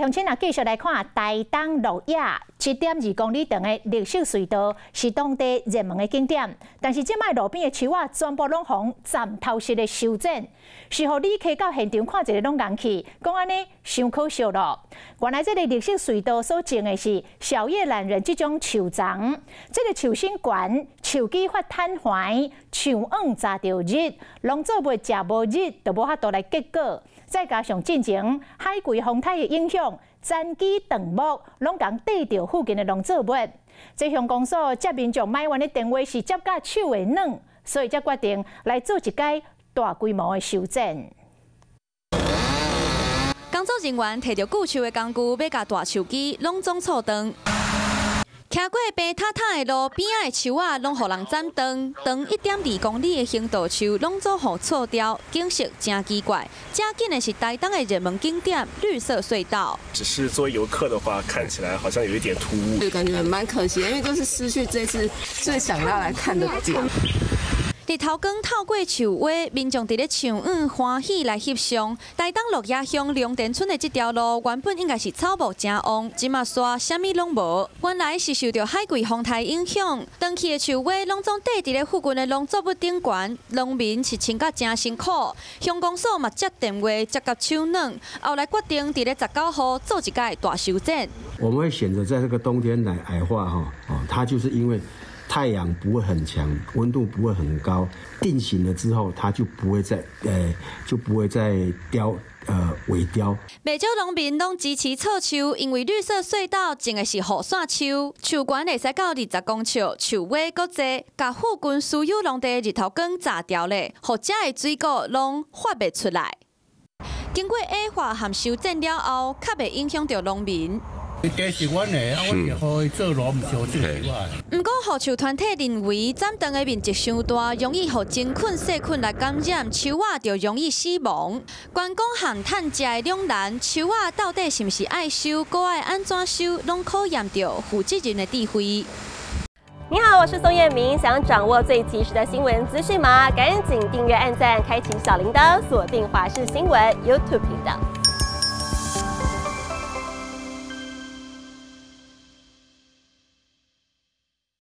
鄉親啊，繼續來看台東鹿野7.2公里長的綠色隧道，是當地熱門的景點。但是這擺路邊的樹仔全部攏予斬頭式的修剪，是予旅客到現場看一下攏𠢕去，講按呢傷可惜囉。原來這个綠色隧道所種的是小葉欖仁這種樹叢，這个樹身懸，樹枝發癱瘓，樹癢閘著日，農作物食無日就無法度來結果。再加上進前海葵風颱的影響，殘枝斷木攏共綴著附近的農作物。這鄉公所接民眾埋怨的電話是接甲手會軟，所以才決定來做一擺大規模的修剪。工作人員提著鋸樹的工具，欲共大樹枝攏總銼斷。行過平坦坦的路邊仔的樹仔，攏予人斬斷，長1.2公里的行道樹攏總予銼掉，景色誠奇怪。遮緊的是台東的熱門景點綠色隧道。只是作為遊客的話，看起來好像有一點突兀，就感覺蠻可惜，因為就是失去這次最想要來看的點。日頭光透過樹葉，民眾佇咧樹蔭歡喜來翕相。台東鹿野鄉龍田村的這條路原本應該是草木誠旺，這馬煞啥物攏無。原來是受著海葵風颱影響，斷去的樹葉攏總綴佇咧附近的農作物頂懸，農民是穿甲誠辛苦。鄉公所嘛接電話接甲手軟，後來決定佇咧19號做一擺大修剪。我們會選擇在這個冬天來矮化哈，哦，它就是因為太陽不會很強，溫度不會很高，定型了之後，它就不會再，就不會再凋，萎凋。袂少農民攏支持銼樹，因為綠色隧道種的是雨傘樹，樹懸會使到20公尺，樹尾閣濟，共附近私有農地日頭光閘掉咧，予遮的水果攏發袂出來。經過矮化和修剪了後，較袂影響著農民。地是阮的，啊，阮是予伊做路，毋是予種樹仔。毋過，護樹團體認為，斬斷的面積傷大，容易予真菌、細菌來感染，樹仔就容易死亡。觀光和趁食的兩難，樹仔到底是毋是愛修，閣愛按怎修，攏考驗著負責任的智慧。你好，我是宋燕明，想掌握最及時的新聞資訊嗎？趕緊訂閱、按讚、開啟小鈴鐺，鎖定華視新聞 YouTube 頻道。